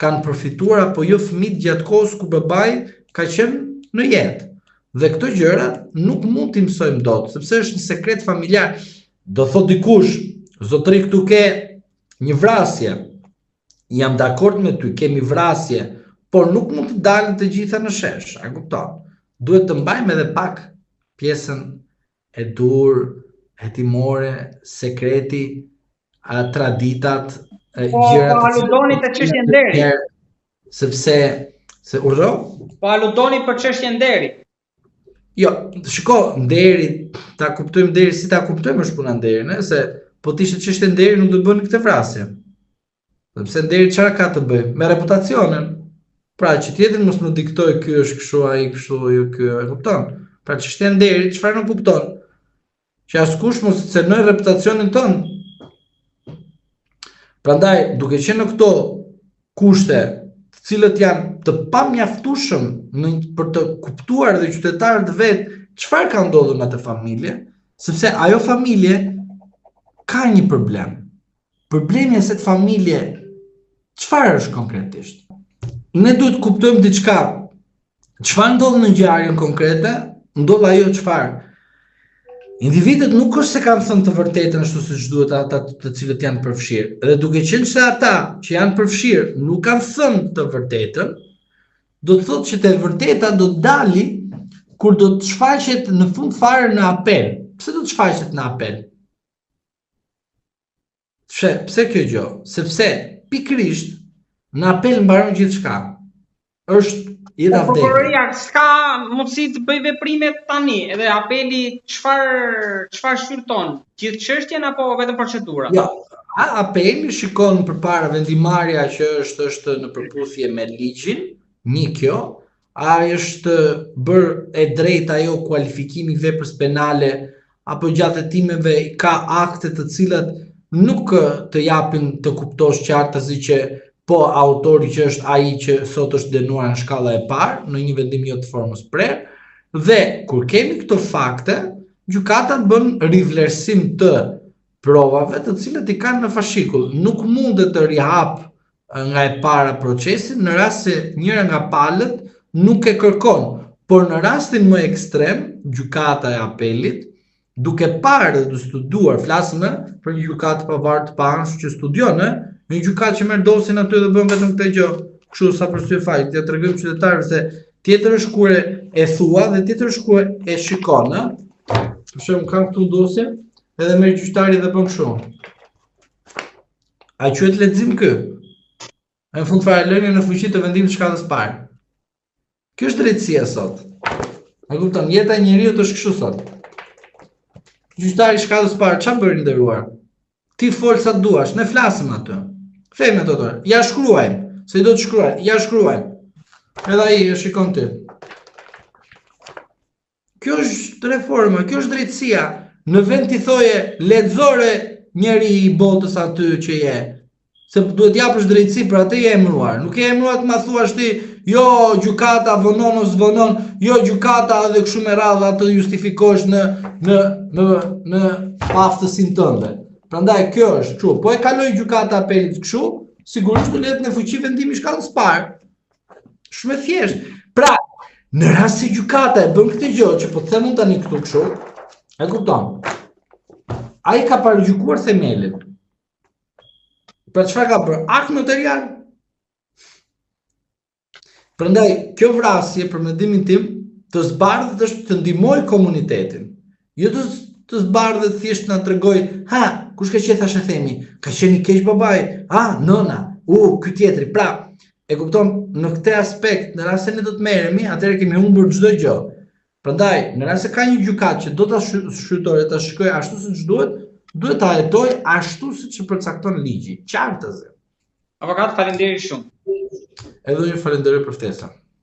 kanë përfituar apo jo fëmijët gjatë kohës kur babai ka qenë në jetë. Dhe këto gjëra nuk mund t'i mësojmë dot, sepse është një sekret familjar. Do thotë dikush, zotëri këtu ke një vrasje. Jam dakord me ty, kemi vrasje, por nuk mund të dalin të gjitha në shesh, a kupton? Duhet të mbajmë edhe pak pjesën e duhur hetimore, sekreti, a, traditat, po, gjërat po aludoni te çështja nderi. Sepse se urdhëro? Po aludoni për çështjen nderi. Jo, shiko, nderi, ta kuptojmë nderi si ta kuptojmë është puna nderin, e, se po të ishte çështje nderi nuk do bënin këtë vrasje. Sepse nderi çfarë ka të bëjë me reputacionin. Pra që tjetri mos më diktojë ky është kështu, ai kështu, jo ky, e kupton? Pra çështja nderi çfarë nuk kupton? Që askush mos të cenojë reputacionin tënd. Prandaj, duke qenë në këto kushte, të cilët janë të pamjaftueshëm në për të kuptuar dhe qytetarët vetë çfarë ka ndodhur në atë familje, sepse ajo familje ka një problem. Problemi e asaj familje çfarë është konkretisht? Ne duhet të kuptojmë diçka Çfarë ndodh në ngjarjen konkrete? Ndodh ajo çfarë? Individët nuk është se kanë thënë të vërtetën ashtu siç duhet ata të cilët janë përfshirë. Dhe duke qenë se ata që janë përfshirë nuk kanë thënë të vërtetën, do të thotë që e vërteta do të dali kur do të shfaqet në fund fare në apel. Pse do të shfaqet në apel? Pse, pse kjo gjë? Sepse pikërisht në apel mbaron gjithçka. Është jeta po, vdekje. Prokuroria s'ka mundësi të bëjë veprime tani, edhe apeli çfarë çfarë shqyrton? Gjithë çështjen apo vetëm procedura? Jo, a apeli shikon përpara vendimarrja që është është në përputhje me ligjin, një kjo, A është bërë e drejtë ajo kualifikimi i veprës penale apo gjatë hetimeve ka akte të cilat nuk të japin të kuptosh qartazi që po autori që është ai që sot është dënuar në shkalla e parë në një vendim jo të formës prerë dhe kur kemi këto fakte gjykata bën rivlerësim të provave të cilat i kanë në fashikull nuk mundet të rihapë nga e para procesin në rast se njëra nga palët nuk e kërkon, por në rastin më ekstrem, gjykata e apelit, duke parë dhe duke studiuar, flasim për një gjykatë të pavarur të paanshme që studion, ë, një gjykatë që merr dosjen aty dhe bën vetëm këtë gjë, kështu sa për sy faqe, t'ia tregojmë qytetarëve se tjetër është kur e thua dhe tjetër është kur e shikon, ë. Për shembull, kam këtu dosjen, edhe merr gjyqtari dhe bën kështu. A quhet lexim ky? Në fund fare lënie në fuqi të vendimit të shkallës parë. Kjo është drejtësia sot. A kupton, jeta e njeriut është kështu sot. Gjyqtari i shkallës parë, çfarë bëri nderuar? Ti fol sa duash, ne flasim aty. Themi ato të, ja shkruajmë, se i do të shkruaj, ja shkruajmë. Edhe ai e shikon ti. Kjo është reforma, kjo është drejtësia. Në vend t'i thoje, lexo re njeri i botës aty që je, se duhet japësh drejtësi për atë je emëruar. Nuk je emëruar të ma thuash ti, jo gjykata vonon ose vonon, jo gjykata edhe kështu me radhë atë justifikosh në në në në paaftësinë tënde. Prandaj kjo është kështu. Po e kaloi gjykata apelit kështu, sigurisht do lehet në fuqi vendimi i shkallës parë. Shumë e thjeshtë. Pra, në rast se gjykata e bën këtë gjë që po të them unë tani këtu kështu, e kupton? Ai ka paragjykuar themelin. Pra çfarë ka bërë? Akt noterial. Prandaj kjo vrasje për mendimin tim të zbardhet është të ndihmojë komunitetin. Jo të të zbardhet thjesht na tregojë, ha, kush ka qenë thashethemi? Ka qenë i keq babai, ha, nëna, u, ky tjetri. Pra, e kupton, në këtë aspekt, në rast se ne do të merremi, atëherë kemi humbur çdo gjë. Prandaj, në rast se ka një gjykatë që do ta shqyrtojë, ta shikojë ashtu siç duhet, duhet ta hetojë ashtu siç e përcakton ligji. Qartazi. Avokat, faleminderit shumë. Edhe ju falenderoj për ftesën.